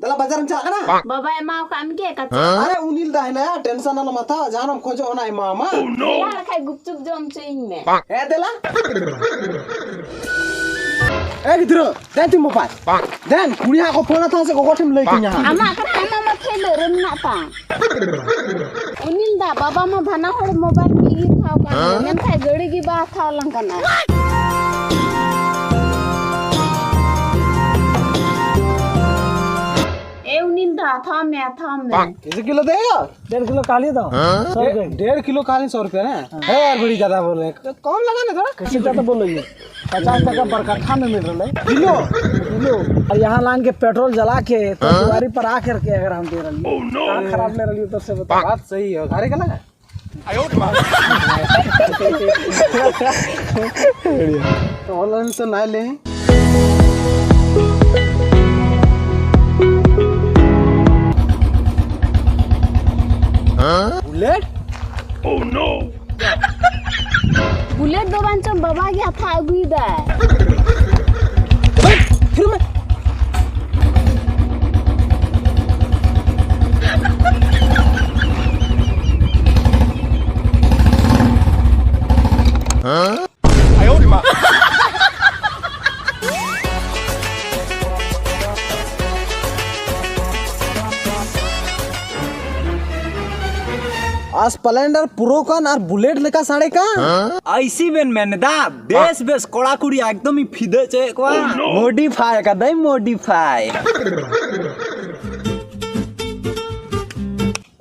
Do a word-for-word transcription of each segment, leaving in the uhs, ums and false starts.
ᱛᱟᱦᱞᱮ ᱵᱟᱡᱟᱨ ᱮᱢ ᱪᱟᱞᱟᱜ ᱠᱟᱱᱟ? ᱵᱟᱵᱟᱭ ᱮᱢᱟᱣ ᱠᱟᱜ ᱢᱮ ᱠᱮ ᱠᱟᱛᱷᱟ᱾ ᱟᱨᱮ ᱩᱱᱤᱞ ᱫᱟ ᱦᱮᱱᱟᱭᱟ, tension ᱟᱞᱚᱢ ᱦᱟᱛᱟᱣᱟ, ᱡᱟᱦᱟᱱᱟᱜ ᱮᱢ ᱠᱷᱚᱡᱚᱜ ᱚᱱᱟ ᱮᱢᱟᱢᱟ᱾ ᱫᱮᱞᱟ ᱞᱮᱠᱷᱟᱡ ᱜᱩᱯᱪᱩᱯ ᱡᱚᱢ ᱦᱚᱪᱚᱭᱤᱧ ᱢᱮ᱾ ᱦᱮᱸ ᱫᱮᱞᱟ᱾ ᱮ ᱜᱤᱫᱽᱨᱟᱹ, ᱫᱮᱱ ᱛᱤᱧ ᱢᱳᱵᱟᱭᱤᱞ᱾ ᱫᱮᱱ, ᱠᱩᱲᱤ ᱦᱟᱸᱜ ᱠᱚ ᱯᱷᱳᱱ ᱟᱛᱟᱢ ᱥᱮ ᱜᱚᱜᱚ ᱴᱷᱮᱱ ᱞᱟᱹᱭ ᱛᱤᱧᱟ ᱦᱟᱸᱜ᱾ ᱟᱢᱟᱜ ᱠᱟᱛᱷᱟ ᱟᱢᱟᱜ ᱢᱟᱛᱷᱮ ᱦᱤᱞᱳᱜ ᱨᱮ ᱢᱮᱱᱟᱜ ᱛᱟᱢ᱾ ᱩᱱᱤᱞ ᱫᱟ, ᱵᱟᱵᱟ ᱢᱟ ᱵᱷᱟᱱᱟ ᱦᱚᱲ ᱢᱳᱵᱟᱭᱤᱞ ᱜᱮ ᱦᱟᱛᱟᱣ ᱠᱟᱱ ᱜᱮ, ᱢᱮᱱᱠᱷᱟᱡ ᱜᱟᱹᱲᱤ ᱜᱮ ᱵᱟᱭ ᱦᱟᱛᱟᱣ ᱞᱟᱝ ᱠᱟᱱᱟ᱾ ᱮ ᱩᱱᱤᱞ ᱫᱟ, ᱦᱟᱛᱟᱣ ᱢᱮ, ᱦᱟᱛᱟᱣ ᱢᱮ᱾ कैसे किलो देगा? डेढ़ किलो काली दो। सौ रुपए। डेढ़ किलो काली सौ रुपया ना? है यार, बड़ी ज्यादा बोल रहे हैं, कम लगा ना थोड़ा। कैसे ज्यादा बोल रही है? पचास टका बरकट्ठा में मिल रहा है। किलो? किलो। और यहाँ लान के पेट्रोल जला के तो दुआरी पर आ करके अगर हम दे रही है, कहाँ खराब ले रही है, तो से बता। बात सही है, घरे का लगा? तो ऑनलाइन से ना ले। बुलेट? बुलेट ᱫᱚ ᱵᱟᱝ ᱪᱚᱝ ᱵᱟᱵᱟ ᱜᱮ ᱦᱟᱛᱟᱣ ᱟᱹᱜᱩᱭᱮᱫᱟᱭ᱾ ᱛᱷᱤᱨ ᱢᱮ᱾ ᱟᱨ ᱥᱯᱞᱮᱱᱰᱟᱨ ᱯᱨᱳ ᱠᱟᱱ ᱟᱨ ᱵᱩᱞᱮᱴ ᱞᱮᱠᱟ ᱥᱟᱰᱮ ᱠᱟᱱ᱾ ᱟᱭᱥᱤ ᱵᱮᱱ ᱢᱮᱱ ᱮᱫᱟ? ᱵᱮᱥ ᱵᱮᱥ ᱠᱚᱲᱟ ᱠᱩᱲᱤ ᱮᱠᱫᱚᱢ ᱤᱧ ᱯᱷᱤᱫᱟᱹ ᱦᱚᱪᱚᱭᱮᱫ ᱠᱚᱣᱟ᱾ ᱢᱚᱰᱤᱯᱷᱟᱭ ᱟᱠᱟᱫᱟᱹᱧ, ᱢᱚᱰᱤᱯᱷᱟᱭ᱾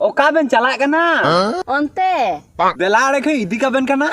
ᱚᱠᱟ ᱵᱮᱱ ᱪᱟᱞᱟᱜ ᱠᱟᱱᱟ? ᱚᱱᱛᱮ᱾ ᱫᱮᱞᱟ ᱟᱲᱮ ᱠᱷᱚᱱ ᱤᱫᱤ ᱠᱟᱵᱮᱱ ᱠᱟᱱᱟ᱾